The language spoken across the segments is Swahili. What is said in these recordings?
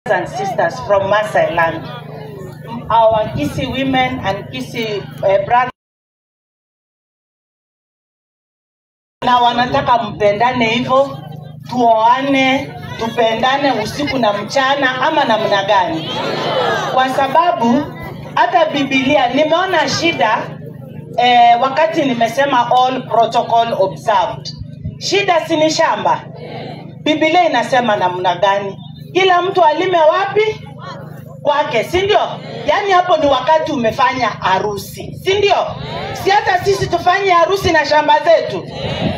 And sisters from Maasai land, our Kisii women and Kisii brothers, na wanataka mpendane hivyo, tuoane, tupendane usiku na mchana, ama namna gani? Kwa sababu hata Biblia nimeona shida wakati nimesema all protocol observed. Shida si ni shamba? Biblia inasema namna gani? Kila mtu alime wapi? Kwake, si ndio? Yaani hapo ni wakati umefanya harusi, si ndio? Si hata sisi tufanye harusi na shamba zetu.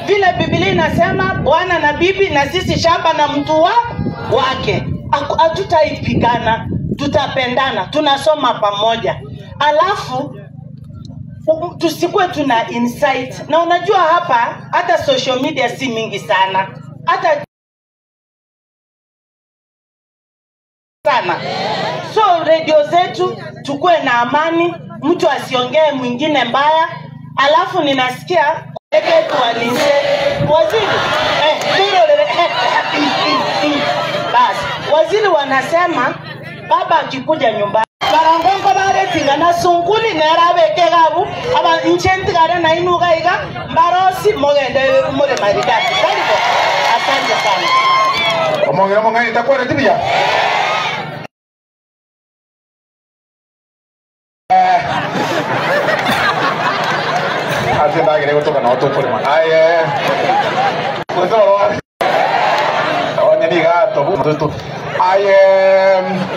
Vile Biblia inasema bwana na bibi, na sisi shamba na mtu wake. Hatutaipigana, tutapendana, tunasoma pamoja. Alafu tusikuwe tuna insight. Na unajua hapa hata social media si mingi sana. Hata sana. So radio zetu tukue na amani, mtu asiongee mwingine mbaya. Alafu ninasikia tuwalize waziri basi waziri wanasema baba akikuja nyumbani barangongo baretinga na sunguli nerabeke gabu aba nchentigare na inuga iga mbarosi mogende mure maridadi. Karibu, asante sana. Omongera mongani takwara tibia. Ate kutoka na watu pole man. Aye. Aye.